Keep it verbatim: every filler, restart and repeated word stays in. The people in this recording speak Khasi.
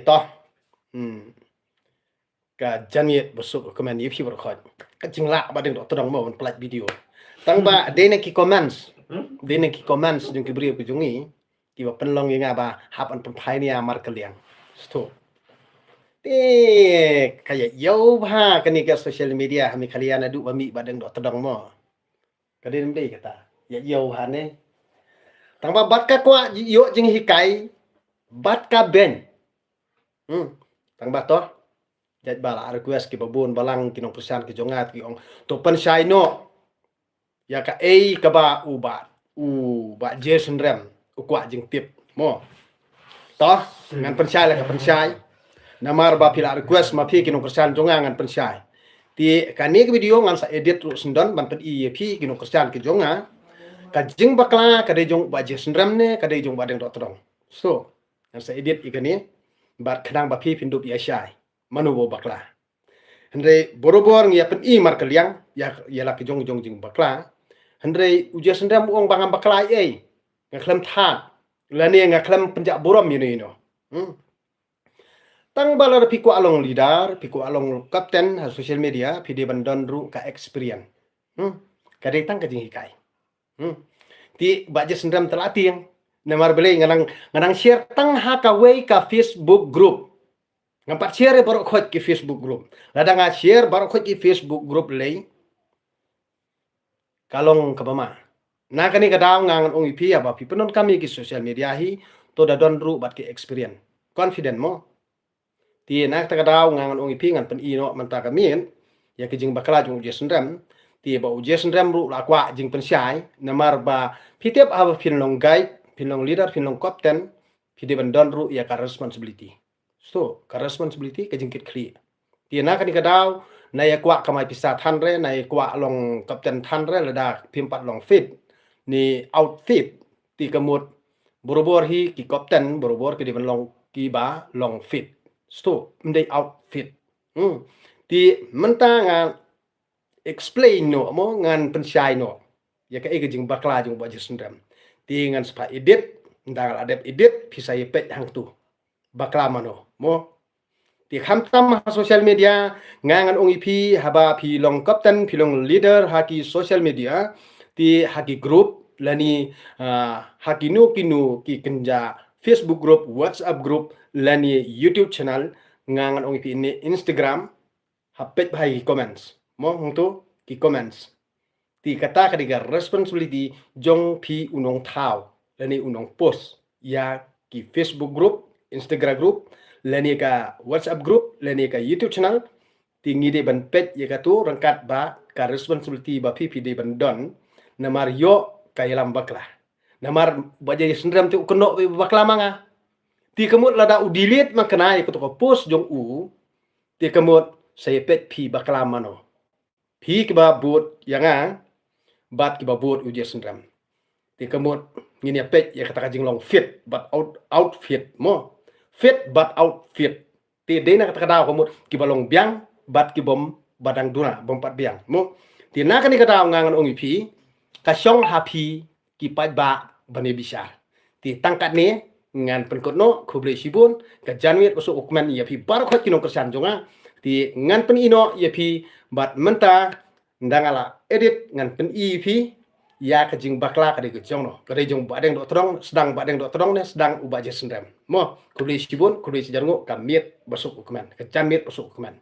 to. Hmm. Ka janmiet ba suk comment ïa phi baroh khoit. Ka jinglah Bah Deng Dohtdong mo ban pynlait video. Tang ba dei na ki comments. Dei na ki comments jong ki briew ki jong ngi. Kiba pynlong ïa nga ba hap ban pynphai nia markylliang. Sto. Te ka ïa ïoh bha kane ka social media ha Meghalaya naduh ba mih Bah Deng Dohtdong mo. Ka dei ym dei kata. Ïa ïoh bha ne. Tang ba bad ka kwah ïoh jinghikai. Bad ka beiñ. Hmm. Tang ba to. Jait ba la request kiba bun balang ki nongkyrshan ki jong nga ki ong to pynshai noh ïa kaei kaba u Bah, u Bah Jason Rem u kwah jingtip mo. To ngan pynshai la ka pynshai. Namar ba phi la request ma phi ki nongkyrshan jong nga ngan pynshai. Te kane ka video ngan sa edit ruh syndon ban pyni ïa phi ki nongkyrshan ki jong nga. Ka jingbakla ka dei jong Bah Jason Rem ne ka dei jong Bah Deng Dohtdong. So ngan sa edit ïa kane bad khnang ba phi phin dup ïa shai mano ba bakla. Hynrei barabor ngi ïa pyni markylliang ïa, ïa la ki jong jong jingbakla. Hynrei u Jason Rem u ong ba ngam bakla ei. Nga khlem thad lane nga khlem pynjah burom ïa no ïa no. Hmm. Tang ba la phi kwah long leader, phi kwah long captain ha social media, phi dei ban don ruh ka experience. Hmm. Ka dei tang ka jinghikai. Hmm. Te Bah Jason Rem te la tieng. Namar balei nga nang, nga nang share tang ha kawei ka Facebook group. Ngam pat share baroh khoit ki Facebook group. Lada nga share baroh khoit ki Facebook group lei ka long kaba ma. Na kane ka daw nga ngan ong ïa phi haba phi pyndonkam ïa ki social media hi to da don ruh bad ki experience. Confident mo. Te na kata ka daw nga ngan ong ïa phi ngan pyni noh mynta ka miet ïa ki jingbakla jong u Jason Rem. Te ba u Jason Rem ruh la kwah jingpynshai namar ba phi tip haba phin long guide, phin long leader, phin long captain, phi dei ban don ruh ïa ka responsibility. So ka responsibility ka jingkitkhlieh. Te na kane ka daw na ïa kwah kamai pisa than re, na ïa kwah long captain than re, lada phim pat long fit ne outfit. Te ka mut barabor hi ki captain barabor ki dei ban long kiba long fit. Sto ym dei outfit. Hmm. Te mynta nga explain noh mo ngan pynshai noh ïa kaei ka jingbakla jong Bah Jason Rem. Te ngan sa phah edit, ynda la dep edit phi sa ïa peit hangto. Bakla mano mo. Te khamtam ha social media nga ngan ong ïa phi haba phi long captain phi long leader ha ki social media. Te ha ki group lane, ah, ha kino kino ki kynja Facebook group, WhatsApp group lane YouTube channel nga ngan ong ïa phi ne Instagram. Ha peit bha ïa ki comments. Mo hangto ki comments. Te kata ka dei ka responsibility jong phi u nongthaw lane u nongpost ïa ki Facebook group, Instagram group lane ka WhatsApp group lane ka YouTube channel. Te ngi dei ban peit ïa kato ryngkat ba ka responsibility ba phi phi dei ban don. Namar ïoh ka ïalam bakla. Namar Bah Jason Rem te u kynnoh bakla ma nga. Te ka mut lada u delete ma kane ïa kato ka post jong u. Te ka mut sa ïa peit phi bakla mano. Phi kiba bud ïa nga bad kiba bud u Jason Rem. Te ka mut ngin ïa peit ïa kata ka jinglong fit bad out, outfit mo. Fit bad outfit. Te dei na kata ka daw ka mut kiba long biang bad kibym ba dang duna bym pat biang mo. Te na kane ka daw nga ngan ong ïa phi ka shong ha phi ki paidbah ban ïa bishar. Te tang katne ngan pynkut noh, khublei shibun, ka janmiet u suk u kmen ïa phi baroh khoit ki nongkyrshan jong nga. Te ngan pyni noh ïa phi bad mynta ynda nga la edit ngan pyni ïa phi ïa ka jingbakla ka dei ka jong no. Ka dei jong Bah Deng Dohtdong, sdang Bah Deng Dohtdong ne sdang u Bah Jason Rem. Mo, khublei shibun, khublei shihajar nguh, ka miet ba suk u kmen, ka janmiet u suk u kmen.